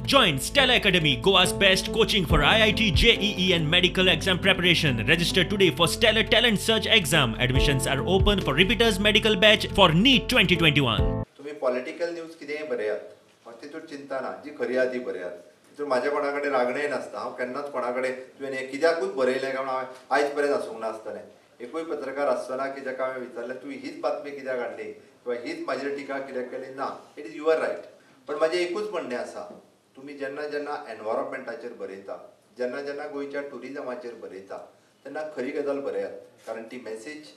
Join Stellar Academy, Goa's best coaching for IIT, JEE and medical exam preparation. Register today for Stellar Talent Search exam. Admissions are open for repeaters medical batch for NEET 2021. तुम्ही political news कितेंय बरयात, म्हाका तितून चिंता ना, जी खरी आहा ती बरयात. तितून म्हाज्या कोणा कडेन रागणें नासता. हांव केन्नाच कोणा कडेन तुवें हें कित्याकूच बरयलें काय म्हणून हांवें आयज पर्यंत आसूंक नासतलें. एकूय पत्रकार आसचो ना की जाका हांवें विचारलें तुवें हीच बातमी कित्याक हाडली किंवा हीच म्हाजेर टिका कित्याक केली ना. It is your right. पण म्हाजें एकूच म्हणणें आसा, तुमी जेन्ना जेन्ना एनवायरमेंटाचेर बरयता, जेन्ना जेन्ना गोंयच्या ट्युरिजमाचेर बरयता तेन्ना खरी गजाल बरयात, कारण ती मॅसेज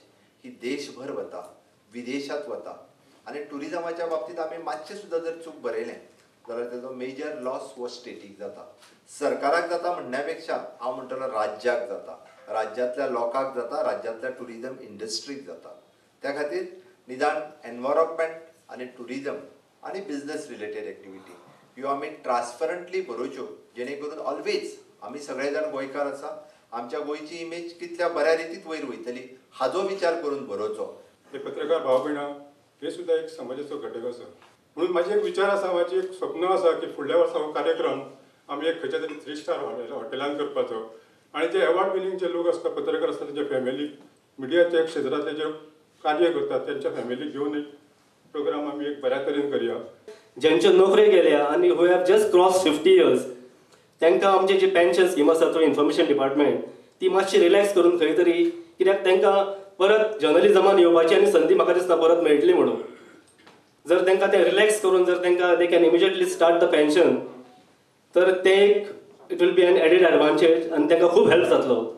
ही देशभर वता, विदेशात वता. आनी ट्युरिजमाच्या बाबतींत आमी मातशें सुद्दां जर चूक बरयलें जाल्यार तेजो मेजर लॉस हो स्टेटीक जाता, सरकाराक जाता म्हणण्या पेक्षा हांव म्हणटलो राज्याक जाता, राज्यांतल्या लोकांक जाता, राज्यांतल्या ट्युरिजम इंडस्ट्रीक जाता. त्या खातीर निदान एनवायरमेंट आनी ट्युरिजम आनी बिजनस रिलेटेड एक्टिविटी ह्यो आमी ट्रान्सपरंटली बरोवच्यो, जेणे करून ऑलवेज आमी सगळे जाण गोंयकार आसा, आमच्या गोंयची इमेज कितल्या बऱ्या रितीत वयर वयतली हाजो विचार करून बरोवचो. हे पत्रकार भाव भयणां हे सुद्दां एक समाजाचो घटक आसा. म्हणून म्हाजे एक विचार आसा, म्हाजी एक स्वप्न आसा की फुडल्या वर्सा हो कार्यक्रम आमी एक खंयच्या तरी 3 स्टार हॉटेलान करपाचो आनी जे एवॉर्ड विनींग जे लोक आसता, पत्रकार आसता, तेंच्या फॅमिलीक मिडियाच्या क्षेत्रांतले जे कार्य करतात त्यांच्या फॅमिलीक घेवन एक प्रोग्राम आमी एक बऱ्या तरेन करया. ज्यांच्यो नोकऱ्यो गेल्या आनी who have just cross 50 years तांकां आमची जी पेन्शन स्कीम आसा थ्रू इन्फॉर्मेशन डिपार्टमेंट ती मातशी रिलॅक्स करून खंय तरी, कित्याक तांकां परत जर्नलिजमान येवपाची आनी संदी म्हाका दिसता परत मेळटली म्हणून. जर तांकां तें रिलॅक्स करून जर तांकां they can immediately start the pension तर ते एक it will be an added advantage आनी तांकां खूब हेल्प जातलो.